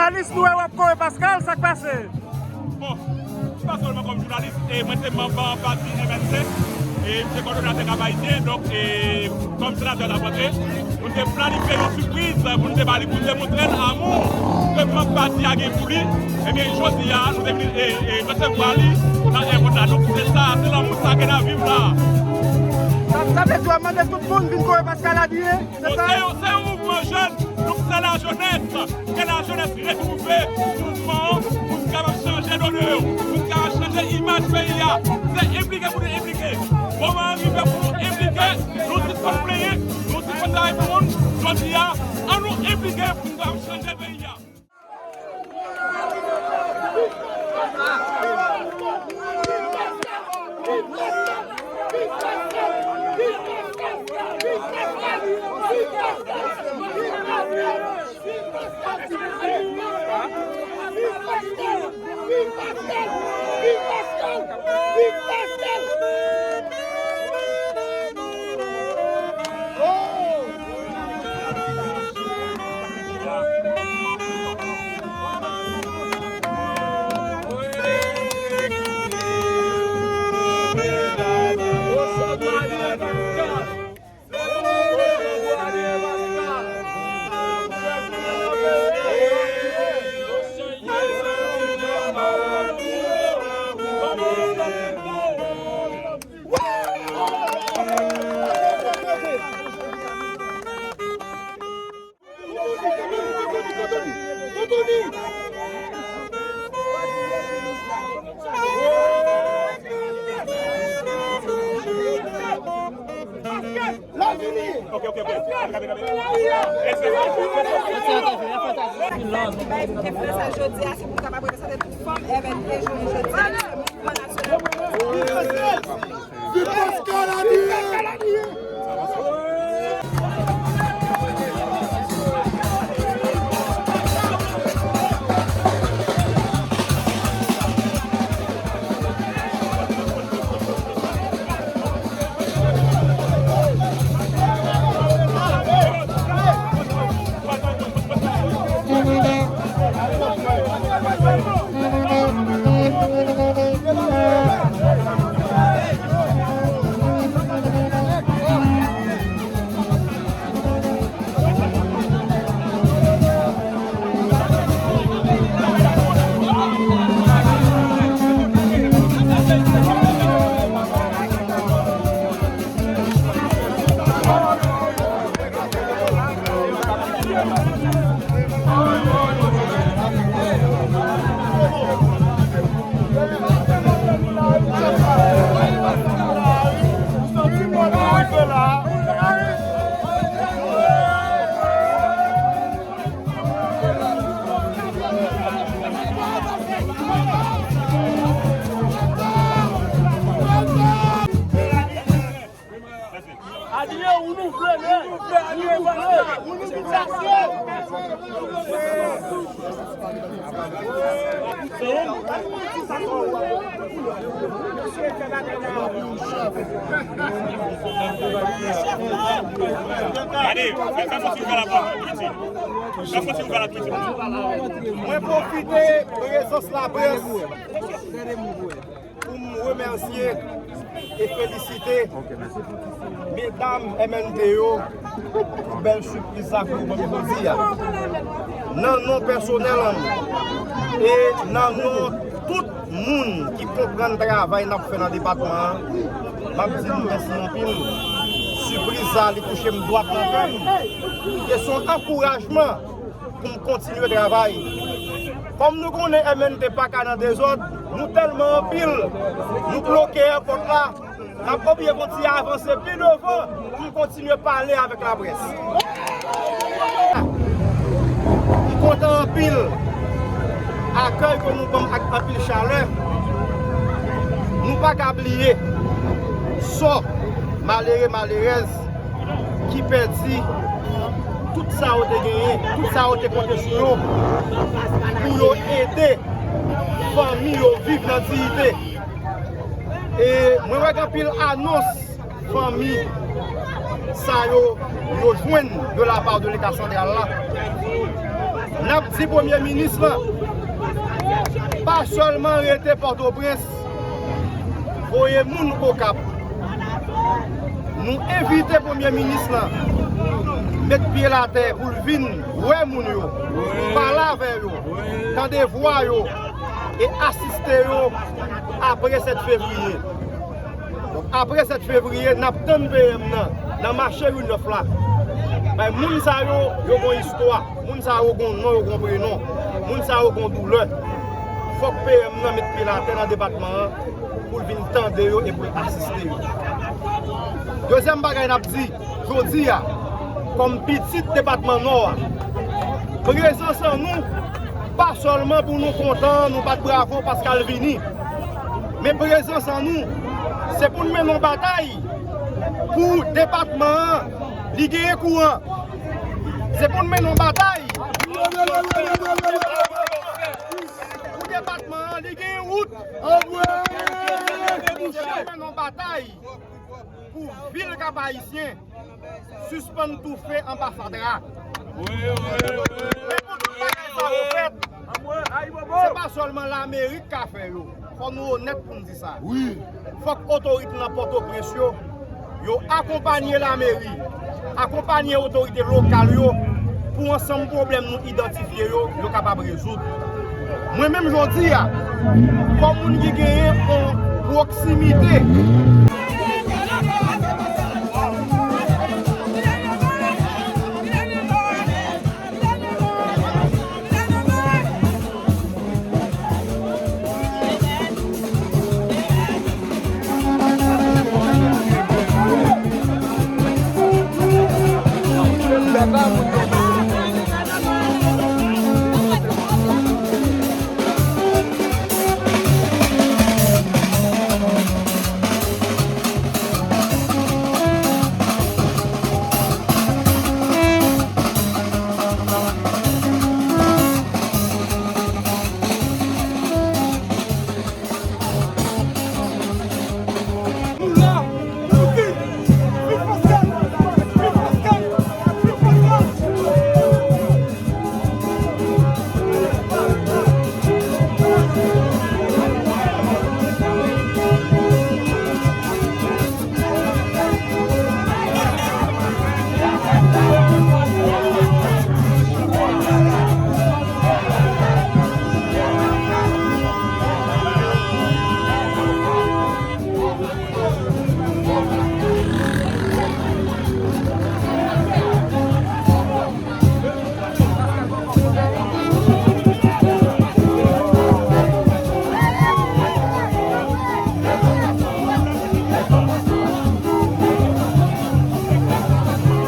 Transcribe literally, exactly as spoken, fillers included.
Jounalis, nou wè w ap kore Pascal, sa k pase? Bon, m pa sèlman kòm jounalis, e mwen se manm pati M N C, e m se kòdonatè Cap Haïtien, donk, e kòm senatè Lafontaine, nou te planifye yon sipriz pou nou te ba li, pou nou te montre l amou ke manm pati a gen pou li. Ebyen, jodi a, nou te vin, e, e, resevwa li nan èpòt la. Donk, se sa, se lanmou sa ke n ap viv la. Sa, sa vle di w ap mande tout moun vin kore Pascal Ladrie? Se sa? Se yon, se yon mouvman jèn. Donk, se lajenès. Ke lajenès retwouve mouvman an pou n kapab chanje lone yo, pou n kapab chanje imaj peyi a. Se enplike pou nou enplike. Moman an rive pou nou enplike. Nou tout konn plenyen, nou tout konn travay pou moun. Jodi a, an nou enplike pou n kapab chanje peyi a. Ok, ok, ok. Kanpe, kanpe. Jodi a, se pou n kapab reprezante tout fanm M N T jounen jodi a, nan mouvman nasyonal. Viv Pascal Ladrie! Adiye, ou nou vle, men. Ou nou vle, adiye, ou nou vle. Gade, fè, fè fon ti ouvè la pou Twitch. Fè fon ti ouvè la Twitch. Mwen pwofite prezans laprès pou m remèsye e felisite medam M N T yo pou bèl sipriz sa ke yo ban m jodi a. Nan non pèsonèl an e nan non tout moun ki konprann travay n ap fè nan depatman an, m ap di nou mèsi anpil. Sipriz sa, li touche m dwat nan kè m. E se yon ankourajman pou m kontinye travay. Kòm nou konnen M N T pa ka nan dezòd, nou tèlman anpil, nou bloke èpòt la, n ap oblije kontinye avanse pi devan pou n kontinye pale avèk laprès. M kontan anpil akèy ke nou ban m ak anpil chalè. Nou pa ka bliye sò malere, malerèz ki pèdi tout sa yo te genyen, tout sa yo te konte sou yo, pou yo ede fanmi yo viv nan diyite. E mwen wè gen anpil anons fanmi sa yo, yo jwenn de la part de Leta santral la. N N ap di premye minis lan, pa sèlman rete Pòtoprens, voye moun Okap. Nou envite premye minis lan met pye l atè pou l vin wè moun yo, pale avè yo, tande vwa yo e asiste yo apre sèt fevriye. Donk, apre sèt fevriye, n ap tann P M nan nan mache Ri Nèf la. Bay moun sa yo, yo gon istwa. Moun sa yo gon non, yo gon prenon. Moun sa yo gon doulè. Fòk P M nan met pye l atè nan depatman an pou l vin tande yo e pou l asiste yo. Dezyèm bagay n ap di, jodi a, kòm pitit depatman Nò a, prezans an nou, pa sèlman pou nou kontan, nou bat bravo paske l vini, men prezans an nou, se pou n mennen yon batay pou depatman an, li genyen kouran. Se pou n mennen yon batay pou depatman an, li genyen wout. Se pou n mennen yon batay pou vil Kap-Ayisyen sispann toufe anba fatra. Men pou tout bagay sa yo fèt, se pa sèlman lameri k ka fè yo. Fò nou onèt pou n di sa. Fòk otorite nan Pòtoprens yo, yo akonpanye lameri, akonpanye otorite lokal yo pou ansanm pwoblèm nou idantifye yo, yo kapab rezoud. Mwen menm jodi a, kòm moun ki genyen yon pwoksimite